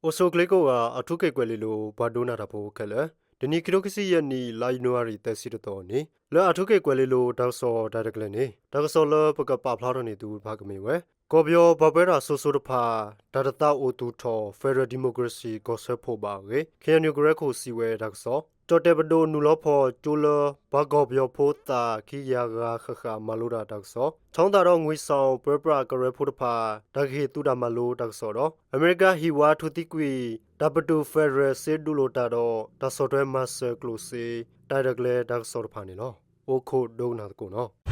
အိၣ်ဆူၣ်ချ့ကိးဂၤ အၣ်ထူခ့ၣ်ကွဲၤလ့လိၤ ပှၤဒိကနၣ်တၢ်ဖိခဲလၢာ်, တနံၤခံထိခံဆံယဲၢ်နံၣ် လါယနူၤအါရံၤ သၢဆံတသီအနံၤ လၢအၣ်ထူခ့ၣ်ကွဲၤလ့လိၤ တၢ်ကစီၣ်တၢ်ရဲၣ်တၢ်ကျဲၤန့ၣ် တၢ်ကစီၣ်လၢပကပာ်ဖျါထီၣ်န့ၢ်သုတဖၣ်ကမ့ၢ်ဝဲ ကီၢ်ပယီၤပှၤပၢတၢ်စိၤစိၤတဖၣ် တၢ်တသးအိၣ်သူၣ်ထီၣ် Federal Democracy ကီၢ်စၢဖှိၣ်ဘၣ်အဂ့ၢ် ခ့ၣ်အဲၣ်ယူၣ်ကရၢခိၣ်စံးဝဲတၢ်ကစီၣ်, ကၠီၣ်တဲၣ်ပဒိၣ်နုာ်လီၤဖီၣ်ကၠိလၢ ပှၤကီၢ်ပယီၤဖိသၣ်ခံကယၤဂၤဃၣ်ဃၣ်မၤလိတၢ်တၢ်ကစီၣ်, ထီသၣ်ဒီးငွ့ၣ်စီၣ်ပၢပြးကရၢဖိတဖၣ် တၢ်ကဟ့ၣ်သုးတၢ်မၤလိတၢ်ကစီၣ်ဒီး အမဲရကၤဟံၣ်ဝါထူသံကွံာ် တၢ်ပတုာ် Federal စ့ဒုးလိာ်တၢ်ဒီး တၢ်ဆီၣ်ထွဲမၤစၢၤကျိၣ်စ့ တၢ်ရဲၣ်တၢ်ကျဲၤတၢ်ကစီၣ်တဖၣ်န့ၣ်လီၤ. အိၣ်ခိးဒိကနၣ်သကိးနီၤ.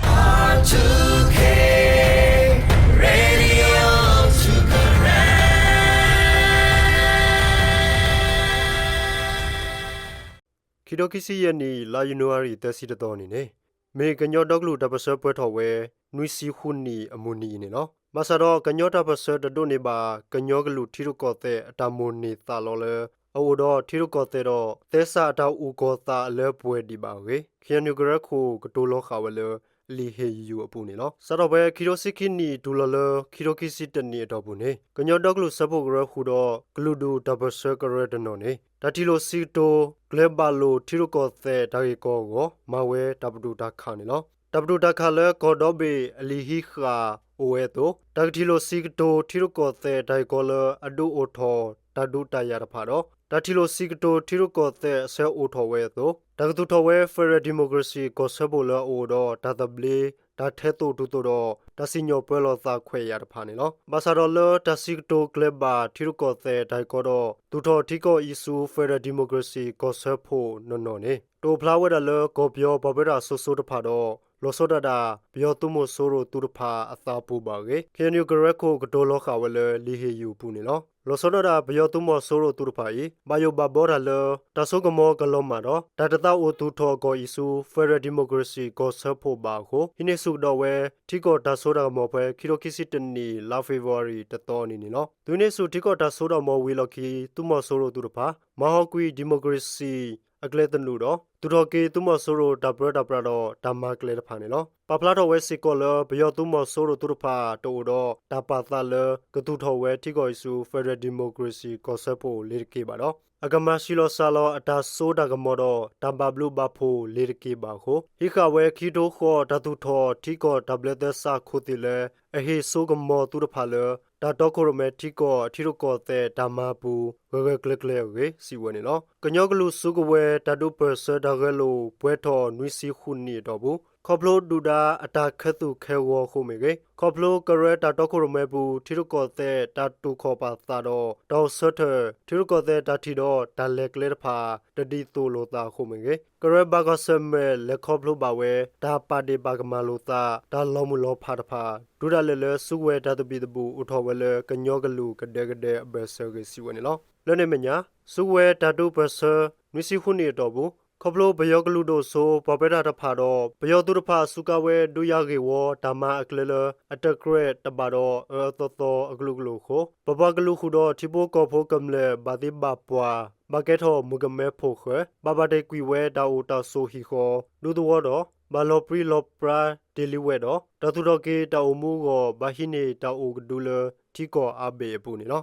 ခံထိခံဆံယဲၢ်နံၣ် လါယနူၤအါရံၤ သၢဆံတသီအနံၤန့ၣ် မ့ၢ်ကညီဒီကလုာ်တၢ်ပၢၢ်ဆၢပှဲၤထီၣ်ဝဲ နွံဆံဃုနံၣ်အမုၢ်နံၤအံၤန့ၣ်လီၤ. ဘၣ်ဆၣ်ဒီးကညီတၢ်ပၢၢ်ဆၢတဒိးန့ၢ်ဘၣ် ကညီကလုာ်ထံရူၢ်ကီၢ်သဲးအတၢ်မိၣ်န့ၢ်သးလီလၢ အအိၣ်ဒီးထံရူၢ်ကီၢ်သဲးဒီး သဲစးအတၢ်အုၣ်ကီၤသးအလၢပှဲၤဒံးဘၣ်အဂ့ၢ် ခ့ၣ်အဲၣ်ယူၣ်ကရၢခိၣ်ကတိၤလီၤဃာ်ဝဲလၢ လံာ်ဟ့ၣ်ယုၢ်အပူၤန့ၣ်လီၤ. စးထီၣ်ဖဲခံထိဆံခံနံၣ်တုၤလီၤလၢ ခံထိခံဆံတနံၣ်အတီၢ်ပူၤန့ၣ် ကညီဒီကလုာ်စၢဖှိၣ်ကရၢဃုာ်ဒီး ကလုာ်ဒူၣ်တၢ်ပၢၢ်ဆၢကရၢတနီၤန့ၣ် တၢ်ထံၣ်လိာ်စံးကတိၤ ကျဲဘၣ်လိာ်ထံရူၢ်ကီၢ်သဲးတၢ်ဂ့ၢ်ကီအဂီၢ် မၤဝဲတၢ်ပတုာ်တၢ်ခးန့ၣ်လီၤ. တၢ်ပတုာ်တၢ်ခးလၢကီၢ်ဒီဘ့ၣ်အလံာ်ဟံးဃာ်အိၣ်ဝဲအသိး တၢ်ကထံၣ်လိာ်စံးကတိၤထံရူၢ်ကီၢ်သဲးတၢ်ဂ့ၢ်ကီလၢအဒုးအိၣ်ထီၣ် တၢ်ဒုးတၢ်ယၤတဖၣ်ဒီး တၢ်ထံၣ်လိာ်စံးကတိၤထံရူၢ်ကီၢ်သဲးအဆၢအိၣ်ထီၣ်ဝဲအသိး တၢ်ကသူၣ်ထီၣ်ဝဲ Federal Democracy ကီၢ်စၢဖှိၣ်လၢအအိၣ်ဒီးတၢ်သဘျ့ တၢ်ထဲသိးတုၤသိးဒီး တၢ်စံၣ်ညီၣ်ပၢလီၤသးခွဲးယာ်တဖၣ်န့ၣ်လီၤ. ဘၣ်ဆၣ်ဒီးလၢတၢ်စံးကတိၤကျဲဘၣ်ထံရူၢ်ကီၢ်သဲးတၢ်ဂ့ၢ်ကီဒီး သူၣ်ထီၣ်ထံကီၢ်အံၤဆူ Federal Democracy ကီၢ်စၢဖှိၣ်နီၢ်နီၢ်န့ၣ် တအိၣ်ဖျါဝဲဒၣ်လၢကီၢ်ပယီၤပှၤပၢတၢ်စိၤစိၤတဖၣ်ဒီး လီၤဆီဒၣ်တၢ် ပယီၤသုးမီၤစိရိၤသုးတဖၣ်အသးပူၤဘၣ်အဂ့ၢ် ခ့ၣ်အဲၣ်ယူၣ်ကရၢခိၣ်ကတိၤလီၤဃာ်ဝဲလၢလံာ်ဟ့ၣ်ယုၢ်အပူၤန့ၣ်လီၤ. လီၤဆီဒၣ်တၢ်ပယီၤသုးမီၤစိရိၤသုးတဖၣ်အံၤ ဘၣ်ယိၣ်ဘၣ်ဘီတၢ်လၢ တၢ်စိကမီၤကလီၤမၢ်ဒီး တၢ်တသးအိၣ်သူၣ်ထီၣ်ကီၢ်အံၤဆူ Federal Democracy ကီၢ်စၢဖှိၣ်ဘၣ်အဃိ ဟံးန့ၢ်ဆူၣ်ကဒီးဝဲ ထံကီၢ်တၢ်စိတၢ်ကမီၤဖဲခံထိခံဆံတနံၣ် လါဖ့ၤဘြူၤအါရံၤတသီအနံၤန့ၣ်လီၤ. သုးဟံးန့ၢ်ဆူၣ်ထံကီၢ်တၢ်စိတၢ်ကမီၤဝံၤအလီၢ်ခံ သုးမီၤစိရိၤသုးတဖၣ် မၤဟးဂီၤကွံာ် democracy အကျဲသနူဒီး သူၣ်ထီၣ်က့ၤသုးမီၤစိရိၤတၢ်ပၢတၢ်ပြးဒီးတၢ်မၤကျဲတဖၣ်န့ၣ်လီၤ. ပာ်ဖျါထီၣ်ဝဲစ့ၢ်ကီးလၢ ပယီၤသုးမီၤစိရိၤသုးတဖၣ်တအိၣ်ဒီးတၢ်ပာ်သးလၢ ကသူၣ်ထီၣ်ဝဲထံကီၢ်အံၤဆူ Federal Democracy ကီၢ်စၢဖှိၣ်လ့ၤတက့ၢ်ဘၣ်ဒီး အကမၤဆံးလီၤစှၤလီၤအတၢ်စိတၢ်ကမီၤဒီးတၢ်ဘၣ်ဘျုးဘၣ်ဖှိၣ်လ့ၤတက့ၢ်ဘၣ်အဃိ ဟံးဃာ်ဝဲခံကထိဃီတၢ်သူၣ်ထီၣ်ထံကီၢ်တၢ်ဘျၢသဲစးခိၣ်သ့ၣ်လၢ အဟ့ၣ်စိကမီၤသုးတဖၣ်လၢ တၢ်တီခိၣ်ရိၣ်မဲထံကီၢ်အထံရူၢ်ကီၢ်သဲးတၢ်မၤအပူၤ ဂၢၢ်ဂၢၢ်ကျၢၤကျၢၤအဂ့ၢ် စံးဝဲန့ၣ်လီၤ. ကညီကလုာ်စုကဝဲၤတၢ်ဒုးပၢၢ်ဆၢတၢ်ဂဲၤလိာ်ပှဲၤထီၣ်နွံဆံဃုနံၣ်အတီၢ်ပူၤ ခီဖျိဒုၣ်ဒါအတၢ်ခဲသူၣ်ခဲဂီၤအဃိမ့ၢ်ဂ့ၤ, ခီဖျိကရၢတၢ်တီခိၣ်ရိၣ်မဲပူၤ ထံရူၢ်ကီၢ်သဲးတၢ်တူၢ်ခီၣ်ပာ်သးဒီး တၢ်အိၣ်ဆၢထၢၣ် ထံရူၢ်ကီၢ်သဲးတၢ်ထံၣ်ဒီးတၢ်လဲၤကျဲတဖၣ် တဒ်သိးလိာ်သးအဃိမ့ၢ်ဂ့ၤ, ကရၢဘၣ်ကွၢ်ဆၢၣ်မဲာ်လဲၤခီဖျိဘၣ်ဝဲ တၢ်ပာ်ဒ့ၣ်ပာ်ကမၣ်လိာ်သး တၢ်လီၤမုၢ်လီၤဖးတဖၣ် တုၤဒၣ်လဲာ်လၢစုကဝဲၤတၢ်သဘံၣ်သဘုၣ်အိၣ်ထီၣ်ဝဲလၢ ကညီကလုာ်ကဒဲကဒဲအဘၢၣ်စၢၤအဂ့ၢ် စံးဝဲန့ၣ်လီၤ. လၢန့ၣ်အမဲာ်ညါ စုကဝဲၤတၢ်ဒုးပၢၢ်ဆၢ နွံဆံဃုနံၣ်အတီၢ်ပူၤ ခီဖျိပယီၤကလုာ်ဒိၣ်စိ ပှၤပၢတၢ်တဖၣ်ဒီး ပယီၤသုးတဖၣ်စူးကါဝဲဒုးယၤဂ့ၢ်ဝီ တၢ်မၤအကျဲလၢ အတကြၢးတဘၣ်ဒီးအၢအသီသီအကလုာ်ကလုာ်အဃိ ပပှၤကလုာ်ဃုာ်ဒီးထံဖိကီၢ်ဖိကမျၢၢ် ဘၣ်သ့ဘၣ်ပှၢ် ဘၣ်ကဲထီၣ်မုၣ်ကမဲဖိဃၢၤ ဘၣ်ဘၣ်တ့ၢ်ကွံာ်ဝဲတၢ်အိၣ်တၢ်ဆိးဟံၣ်ဃီ ဒူသဝီဒီး ဘၣ်လီၤပြံလီၤပြါတ့ၢ်လံဝဲဒီး တၢ်သူၣ်ထီၣ်က့ၤတၢ်အိၣ်မူအဂီၢ် ဘၣ်ဟံးန့ၢ်တၢ်အိၣ်ကဒုလၢထံကီၢ်အါဘ့ၣ်အပူၤန့ၣ်လီၤ.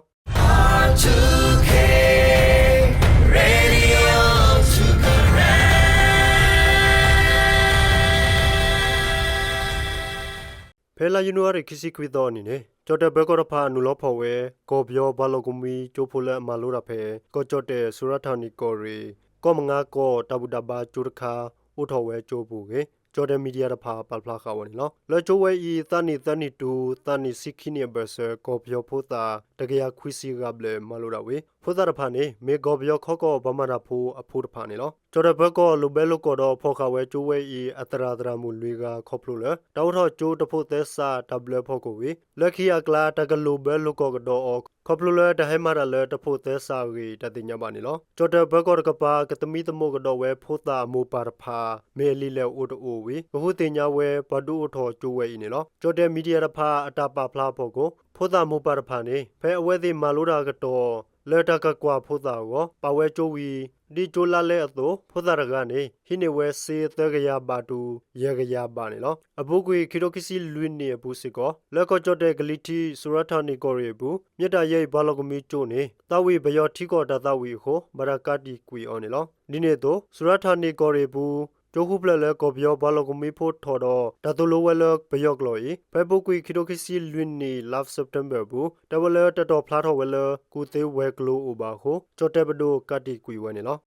ဖဲလါယနူၤအါရံၤခံဆံခွံသီအနံၤန့ၣ် ကၠီၣ်တဲၣ်ပၢၤကီၢ်တဖၣ်နုာ်လီၤဖီၣ်ဝဲ ကီၢ်ပယီၤပှၤလီၢ်ကမှံကၠိဖိလၢအမၤလိတၢ်ဖဲ ကီၢ်ကၠီၣ်တဲၣ် စူၤရၣ်ထၣ်နံၣ်ကီၢ်ရ့ၣ် ကီၢ်မငါကီၢ်တၢ်ဘူၣ်တၢ်ဘါကၠိတခါ အိးထီၣ်ဝဲကၠိအပူၤအဂ့ၢ် ကၠီၣ်တဲၣ် media တဖၣ်ပာ်ဖျါဃာ်ဝဲန့ၣ်လီၤ. လၢကၠိဝဲအံၤ သးနံၣ်သၢနံၣ်တုၤ သးနံၣ်ဆံခံနံၣ်အဘၢၣ်စၢၤ ကီၢ်ပယီၤဖိသၣ် တကယၤခွံဆံဂၤဘျဲၣ်မၤလိတၢ်ဝံၤ ဖိသၣ်တဖၣ်န့ၣ် မ့ၢ်ကီၢ်ပယီၤခီကီၢ်ပှၤမၤတၢ်ဖိအဖိတဖၣ်န့ၣ်လီၤ. ကၠီၣ်တဲၣ်ပၢၤကီၢ်လိာ်ဘၢလိာ်ကီၢ်ဒီးဖီၣ်ဃာ်ဝဲကၠိဝဲအံၤ အသရၣ်သရၣ်မုၣ်လွံၢ်ဂၤခီဖျိလၢ တၢ်အိးထီၣ်ကၠိတဖိးသဲစးတၢ်ဘျၢဖီခိၣ်ဝံၤ လၢခံအကျါ တၢ်ကလိာ်ဘၢလိာ်ကီၢ်ကဒီးအီၤ ခီဖျိလၢတၢ်ဟဲမၤတၢ်လၢတဖိးသဲစးအဂ့ၢ် တၢ်သ့ၣ်ညါဘၣ်န့ၣ်လီၤ. ကၠီၣ်တဲၣ်ပၢၤကီၢ်တကပၤ ကသမံသမိးကဒီးဝဲဖိသၣ်အမိၢ်ပၢ်တဖၣ် မ့ၢ်အလံာ်လဲၢ်အိၣ်တအိၣ်ဝံၤ ကဃုသ့ၣ်ညါဝဲပှၤဒုးအိၣ်ထီၣ်ကၠိဝဲအံၤန့ၣ်လီၤ. ကၠီၣ်တဲၣ် media တဖၣ်အတၢ်ပာ်ဖျါအဖီခိၣ် ဖိသၣ်မိၢ်ပၢ်တဖၣ်န့ၣ် ဖဲအဝဲသ့ၣ်မၤလိတၢ်အကတီၢ် လၢတၢ်ကကွၢ်ဖိသၣ်အဂီၢ် ပာ်ဝဲကၠိဝံၤ ဒ်ကၠိလါလဲအသိး ဖိသၣ်တဂၤန့ၣ် ဟံးန့ၢ်ဝဲစ့သၢကယၤဘးတုၤ ယဲၢ်ကယၤဘးန့ၣ်လီၤ. အပူၤကွံာ် ခံထိခံဆံလွံၢ်နံၣ်အပူၤစ့ၢ်ကီး လၢကီၢ်ကၠီၣ်တဲၣ်ကလံၤထံး စူၤရၣ်ထၣ်နံၣ်ကီၢ်ရ့ၣ်အပူၤ မ့ၢ်တၢ်ယဲအံၤ ပှၤလီၢ်ကမှံကၠိန့ၣ် သးဝံၣ်ပယီၤထံကီၢ်တၢ်သးဝံၣ်အဃိ ဘၣ်တၢ်ကးတံာ်ကွံာ်အီၤန့ၣ်လီၤ. ဒ်န့ၣ်အသိး စူၤရၣ်ထၣ်နံၣ်ကီၢ်ရ့ၣ်အပူၤ ကၠိဃုဖျၢၣ်လၢကီၢ်ပယီၤပှၤလီၢ်ကမှံဖိထီၣ်ဒီး တၢ်သိၣ်လိဝဲလၢပယီၤကျိာ်အံၤ ဖဲအပူၤကွံာ် ခံထိခံဆံလွံၢ်နံၣ် လါစဲးပထ့ဘၢၣ်အပူၤ တဲဝဲလၢတၢ်တီၣ်ဖျါထီၣ်ဝဲလၢ ကူၣ်သ့ဝဲၤကျိၤအိၣ်ဘၣ်အဃိ ကၠီၣ်တဲၣ်ပဒိၣ်ကးတံာ်ကွံာ်ဝဲန့ၣ်လီၤ.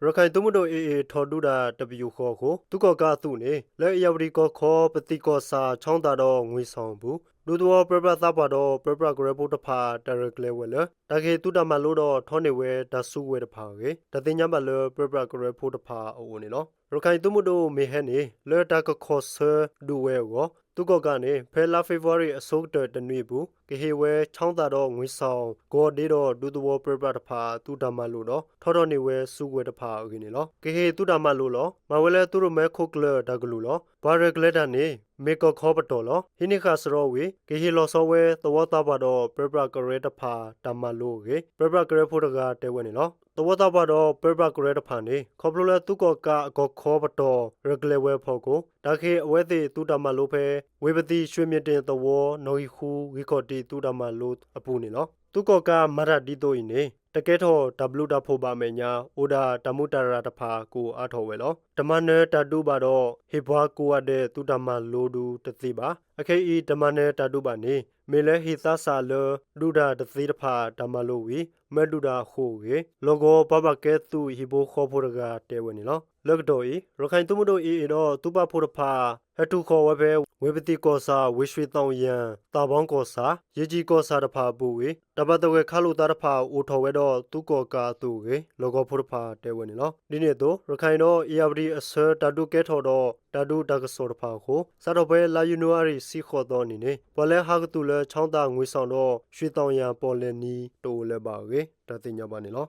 ရခၢၣ်သုးမုၢ်ဒိၣ် AA ထီၣ်ဒုးတၢ်တပယူာ်ဃီအဃိ သုးကီၣ်ကးအသုးန့ၣ် လၢအ့ၣ်ယၣ်ဝတံၣ်ကီၢ်ခီ ပသံၣ်ကီၢ်ဆၣ် ခၠီသၣ်ဒီးငွ့ၣ်စီၣ်အပူၤ ဒူသဝီပၢပြးသးပှၢ်ဒီး ပၢပြးကရၢဖိတဖၣ် တၢ်ရဲၣ်ကျဲၤဝဲလၢ တၢ်ကဟ့ၣ်သုးတၢ်မၤလိဒီး ထီၣ်န့ၢ်ဝဲတၢ်စုကဝဲၤတဖၣ်အဂ့ၢ် တၢ်သ့ၣ်ညါဘၣ်လၢ ပၢပြးကရၢဖိတဖၣ်အအိၣ်န့ၣ်လီၤ. ရခၢၣ်သုးမုၢ်ဒိၣ်မ့ၢ်ဟဲန့ၣ် လၢတၢ်ကခီၣ်ဆၢဒုးဝဲအဂီၢ် သုးကီၣ်ကးန့ၣ် ဖဲလါဖ့ၤဘြူၤအါရံၤအဆိကတၢၢ်တနွံအပူၤ ကဟ့ၣ်ဝဲ ခၠီသၣ်ဒီးငွ့ၣ်စီၣ် ကီၢ်ဒ့ဒီး ဒူသဝီပၢပြးတဖၣ် သုးတၢ်မၤလိဒီး ထီၣ်ထီၣ်န့ၢ်ဝဲစုကဝဲၤတဖၣ်အဂ့ၢ်န့ၣ်လီၤ. ကဟ့ၣ်သုးတၢ်မၤလိလီၤ. မၤဝဲလၢသုးရမဲခိၣ်ကျၢၢ်တၢ်ကလုၢ်လီၤ. ပှၤရဲၣ်ကျဲၤတၢ်န့ၣ် မ့ၢ်ကီၢ်ခီပတီၢ်လီၤ. ဟံးန့ၢ်ဃာ်စရီဝံၤ ကဟ့ၣ်လီၤဆီဝဲ သဝီသးပှၢ်ဒီး ပၢပြးကရၢတဖၣ် တၢ်မၤလိအဂ့ၢ် ပၢပြးကရၢဖိတဂၤတဲဝဲန့ၣ်လီၤ. သဝီသးပှၢ်ဒီး ပၢပြးကရၢတဖၣ်န့ၣ် ခီဖျိလၢသုးကီၣ်ကးအကီၢ်ခီပတီၢ် ရဲၣ်ကျဲၤဝဲအဖီခိၣ် တၢ်ကဟ့ၣ်အဝဲသ့ၣ်သုးတၢ်မၤလိဖဲ ဝ့ၢ်ပသံၣ် ရွှေမြင့်တင် သဝီ နီၣ်ဂံၢ်ဃု ဂံၢ်ခီၣ်တံၢ် သုးတၢ်မၤလိအပူၤန့ၣ်လီၤ. သုးကီၣ်ကးမၤတၢ်ဒ်သိးအံၤန့ၣ် တကဲထီၣ်တၢ်ဘျုးတၢ်ဖှိၣ်ဘၣ်အမဲာ်ညါ အိၣ်ဒၣ်တၢ်မူးတၢ်ရၢ်တဖၣ် ကအိၣ်အါထီၣ်ဝဲလီၤ. တမၤနၢၤတၢ်ဒုးဘၣ်ဒီး ဟ့ၣ်ပှၤကိးဂၤဒဲးသုးတၢ်မၤလိဒုးတသ့ဘၣ်. အခဲအံၤ တမၤနၢၤတၢ်ဒုးဘၣ်န့ၣ် မ့ၢ်လၢဟ့ၣ်သးစၢ်လၢ ဒုးတၢ်တသ့တဖၣ်တၢ်မၤလိဝံၤ မၢဒုးတၢ်အဃိအဂ့ၢ် လီၢ်ကဝီၤပှၤဘၣ်ကဲသုးဟံၣ်ဖိဃီဖိတဂၤတဲဝဲန့ၣ်လီၤ. လၢကတီၢ်အံၤ ရခၢၣ်သုးမုၢ်ဒိၣ် AA ဒီးသုးပာ်ဖှိၣ်တဖၣ် ဟဲထုးဃီၤဝဲဖဲ ဝ့ၢ်ပသံၣ်ကီၢ်ဆၣ် ဝ့ၢ်ရွှေသောင်ယံၤ သးဘီကီၢ်ဆၣ် ယ့ၢ်ကၠံၣ်ကီၢ်ဆၣ်တဖၣ်အပူၤဝံၤ တၢ်ပာ်သဂၢၢ်ခးလိာ်သးတဖၣ် အိၣ်ထီၣ်ဝဲဒီးသုးကီၣ်ကးအသုးအဂ့ၢ် လီၢ်ကဝီၤဖိတဖၣ်တဲဝဲန့ၣ်လီၤ. ဒ်န့ၣ်အသိး ရခၢၣ်ဒီး အ့ၣ်ယၣ်ဝတံၣ်အဆၢတၢ်ဒုးကဲထီၣ်ဒီး တၢ်ဒုးတၢ်ကစီၣ်တဖၣ်အဃိ စးထီၣ်ဖဲလါယနူၤအါရံၤ ဆံဃိးသီအနံၤန့ၣ် ပှၤလၢဟးကသုၣ်လၢ ခၠီသၣ်ငွ့ၣ်စီၣ်ဒီး ရွှေသောင်ယံၤ ပီၣ်လဲၣ်နံၤ တအိၣ်လၢၤဘၣ်အဂ့ၢ် တၢ်သ့ၣ်ညါဘၣ်န့ၣ်လီၤ.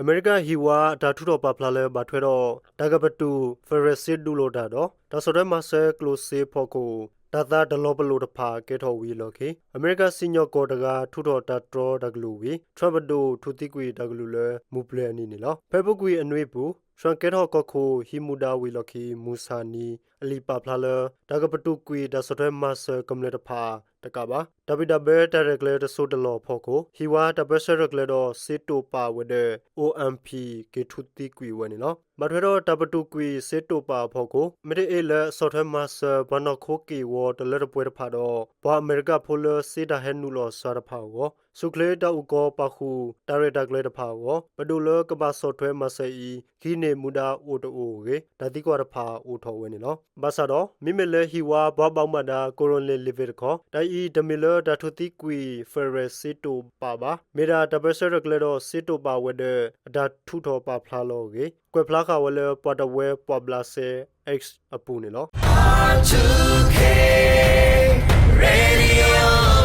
အမဲရကၤဟံၣ်ဝါအတၢ်ထုးထီၣ်ပာ်ဖျါလၢ ဘၣ်ထွဲဒီး တၢ်ကပတုာ် federal စ့ဒုးလိာ်တၢ်ဒီး တၢ်ဆီၣ်ထွဲမၤစၢၤကျိၣ်စ့အဖီခိၣ် တၢ်သးတလီၤပလိာ်တဖၣ်ကဲထီၣ်ဝံၤအလီၢ်ခံ အမဲရကၤစံၣ်ညီၣ်ကွီၢ်တဂၤ ထုးထီၣ်တၢ်တြီတၢ်ကလုၢ်ဝံၤ Trump ပဒိၣ်ထုးသံကွံာ်တၢ်ကလုၢ်လၢ မုၢ်ပျဲၤအနံၤန့ၣ်လီၤ. ဖဲအပူၤကွံာ်အနွံအပူၤ Trump ကဲထီၣ်ကီၢ်ခိၣ်ဟံးမူဒါဝံၤအလီၢ်ခံ မုၢ်ဆၣ်နံၤ အလံာ်ပာ်ဖျါလၢ တၢ်ကပတုာ်ကွံာ်တၢ်ဆီၣ်ထွဲမၤစၢၤကမျၢၢ်တဖၣ်တကးဘၣ် တၢ်ဘံၣ်တၢ်ဘၢတၢ်ရဲၣ်ကျဲၤတစိၢ်တလီၢ်အဖီခိၣ် ဟံၣ်ဝါတၢ်ပၢဆှၢရဲၣ်ကျဲၤဒီးစ့တိာ်ပာ်ဝဲၤဒၢး O M P က့ၤထုးသံကွံာ်ဝဲန့ၣ်လီၤ. ဘၣ်ထွဲဒီးတၢ်ပတုာ်ကွံာ်စ့တိာ်ပာ်အဖီခိၣ် မ့တမ့ၢ်လၢအဆီၣ်ထွဲမၤစၢၤပှၤနီၢ်ခိက့ၢ်ဂီၤတလၢတပှဲၤတဖၣ်ဒီး ပှၤအမဲရကၤဖိလၢစ့တၢ်ဟဲနုာ်လီၤစှၤတဖၣ်အဂီၢ် ဆူၣ်ချ့တၢ်အုၣ်ကီၤပာ်ဃုာ်တၢ်ရဲၣ်တၢ်ကျဲၤတဖၣ်အဂီၢ် ပဒိၣ်လၢကဘၣ်ဆီၣ်ထွဲမၤစၢၤအံၤ ကဟံးန့ၢ်မူဒါအိၣ်တအိၣ်အဂ့ၢ် တၢ်သံကွၢ်တဖၣ်အိၣ်ထီၣ်ဝဲန့ၣ်လီၤ. ဘၣ်ဆၣ်ဒီး မ့မ့ၢ်လၢဟံၣ်ဝါပှၤဘၣ်မူဘၣ်ဒါ Karoline Leavitt တခီ တၢ်အံၤတမ့ၢ်လၢတၢ်ထုးသံကွံာ် federal စ့တိာ်ပာ်ဘၣ်. မ့ၢ်ဒၣ်တၢ်ပၢဆှၢရဲၣ်ကျဲၤဒီးစ့တိာ်ပာ်ဝဲၤဒၢးအတၢ်ထုးထီၣ်ပာ်ဖျါလီၤအဂ့ၢ် ကွဲးဖျါဃာ်ဝဲလၢပှၤတဝၢပှာ်ဘျးစဲ X အပူၤန့ၣ်လီၤ.